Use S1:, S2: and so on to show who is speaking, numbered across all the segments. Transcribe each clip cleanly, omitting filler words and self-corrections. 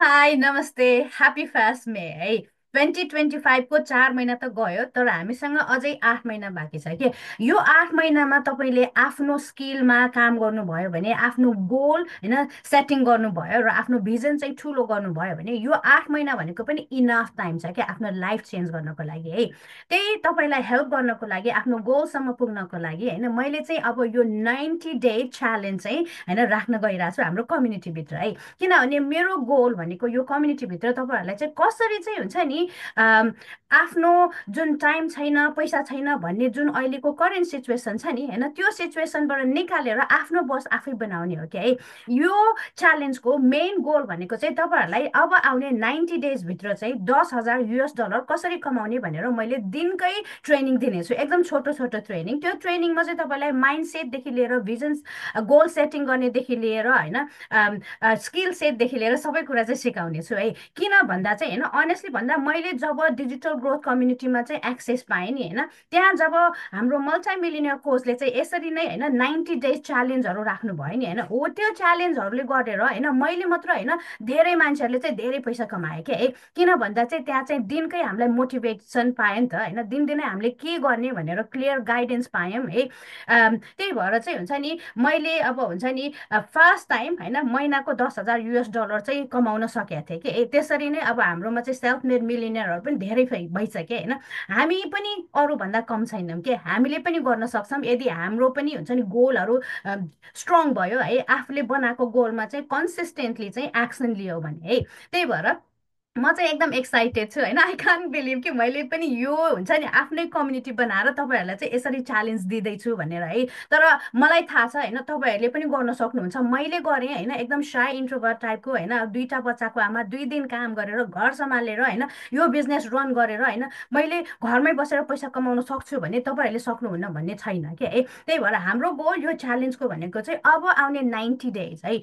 S1: High नमस्ते। Happy first मे है। 2025 को 4 महिना त गयो, तर हामीसँग अझै 8 महिना बाँकी छ कि। यो 8 महिनामा तपाईँले आफ्नो स्किलमा काम गर्नुभयो भने, आफ्नो गोल होइन सेटिङ गर्नुभयो र आफ्नो भिजन चाहिँ ठुलो गर्नुभयो भने यो 8 महिना भनेको पनि इनफ टाइम छ क्या आफ्नो लाइफ चेन्ज गर्नको लागि है। त्यही तपाईँलाई हेल्प गर्नको लागि, आफ्नो गोलसम्म पुग्नको लागि होइन, मैले चाहिँ अब यो 90 डे च्यालेन्ज चाहिँ होइन राख्न गइरहेको छु हाम्रो कम्युनिटीभित्र है। किनभने मेरो गोल भनेको यो कम्युनिटीभित्र तपाईँहरूलाई चाहिँ कसरी चाहिँ हुन्छ नि, अम, आफ्नो जुन टाइम छैन, पैसा छैन भन्ने जुन अहिलेको करेन्ट सिचुएसन छ नि होइन, त्यो सिचुएसनबाट निकालेर आफ्नो बस आफै बनाउने हो क्या है। यो च्यालेन्जको मेन गोल भनेको चाहिँ तपाईँहरूलाई अब आउने 90 डेजभित्र चाहिँ 10,000 US डलर कसरी कमाउने भनेर मैले दिनकै ट्रेनिङ दिनेछु, एकदम छोटो छोटो ट्रेनिङ। त्यो ट्रेनिङमा चाहिँ तपाईँलाई माइन्ड सेटदेखि लिएर भिजन, गोल सेटिङ गर्नेदेखि लिएर होइन, स्किल सेटदेखि लिएर सबै कुरा चाहिँ सिकाउने छु है। किन भन्दा चाहिँ होइन, अनेस्टली भन्दा मैले जब डिजिटल ग्रोथ कम्युनिटीमा चाहिँ एक्सेस पाएँ नि होइन, त्यहाँ जब हाम्रो मल्टी मिलिनियर कोचले चाहिँ यसरी नै होइन 90 डेज च्यालेन्जहरू राख्नुभयो नि होइन, हो त्यो च्यालेन्जहरूले गरेर होइन मैले मात्र होइन, धेरै मान्छेहरूले चाहिँ धेरै पैसा कमाए क्या है। किन भन्दा चाहिँ त्यहाँ चाहिँ दिनकै हामीलाई मोटिभेसन पायो नि त होइन, दिनदिनै हामीले के गर्ने भनेर क्लियर गाइडेन्स पायौँ है। त्यही भएर चाहिँ हुन्छ नि, मैले अब हुन्छ नि फर्स्ट टाइम होइन महिनाको 10,000 US डलर चाहिँ कमाउन सकेको थिएँ कि। त्यसरी नै अब हाम्रोमा चाहिँ सेल्फ मेड मिलिनियरहरू पनि धेरै भइसक्यो होइन। हामी पनि अरूभन्दा कम छैनौँ कि, हामीले पनि गर्न सक्छौँ यदि हाम्रो पनि हुन्छ नि गोलहरू स्ट्रङ भयो है, आफूले बनाएको गोलमा चाहिँ कन्सिस्टेन्टली चाहिँ एक्सन लियो भने है। त्यही भएर म चाहिँ एकदम एक्साइटेड छु होइन। आई कान्ट बिलिभ कि मैले पनि यो हुन्छ नि आफ्नै कम्युनिटी बनाएर तपाईँहरूलाई चाहिँ यसरी च्यालेन्ज दिँदैछु भनेर है। तर मलाई थाहा छ होइन, तपाईँहरूले पनि गर्न सक्नुहुन्छ। मैले गरेँ होइन, एकदम साई इन्ट्रोभर्ट टाइपको होइन, दुईवटा बच्चाको आमा, 2 दिन काम गरेर घर सम्हालेर होइन, यो बिजनेस रन गरेर होइन, मैले घरमै बसेर पैसा कमाउन सक्छु भने तपाईँहरूले सक्नुहुन्न भन्ने छैन क्या है। त्यही भएर हाम्रो गोल यो च्यालेन्जको भनेको चाहिँ अब आउने 90 डेज है,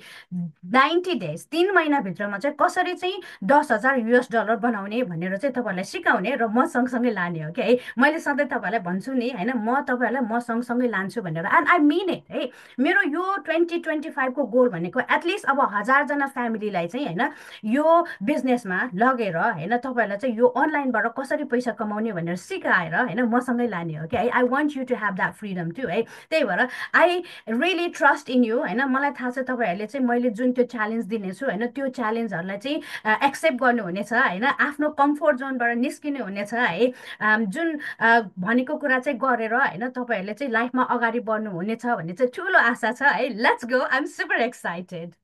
S1: 90 डेज 3 महिनाभित्रमा चाहिँ कसरी चाहिँ 10,000 US डलर बनाउने भनेर चाहिँ तपाईँहरूलाई सिकाउने र म सँगसँगै लाने हो क्या है। मैले सधैँ तपाईँहरूलाई भन्छु नि होइन, म तपाईँहरूलाई म सँगसँगै लान्छु भनेर, एन्ड आई मिन इट है। मेरो यो 2025को गोल भनेको एटलिस्ट अब 1,000 जना फ्यामिलीलाई चाहिँ होइन यो बिजनेसमा लगेर होइन, तपाईँहरूलाई चाहिँ यो अनलाइनबाट कसरी पैसा कमाउने भनेर सिकाएर होइन मसँगै लाने हो क्या है। I want you to have that freedom too है। त्यही भएर I really trust in you होइन। मलाई थाहा छ तपाईँहरूले चाहिँ मैले जुन त्यो च्यालेन्ज दिनेछु होइन, त्यो च्यालेन्जहरूलाई चाहिँ एक्सेप्ट गर्नुहुनेछ होइन, आफ्नो कम्फोर्ट जोनबाट निस्किनु हुनेछ है। जुन भनेको कुरा चाहिँ गरेर होइन तपाईँहरूले चाहिँ लाइफमा अगाडि बढ्नु हुनेछ भन्ने चाहिँ ठुलो आशा छ है। Let's go, I am super excited.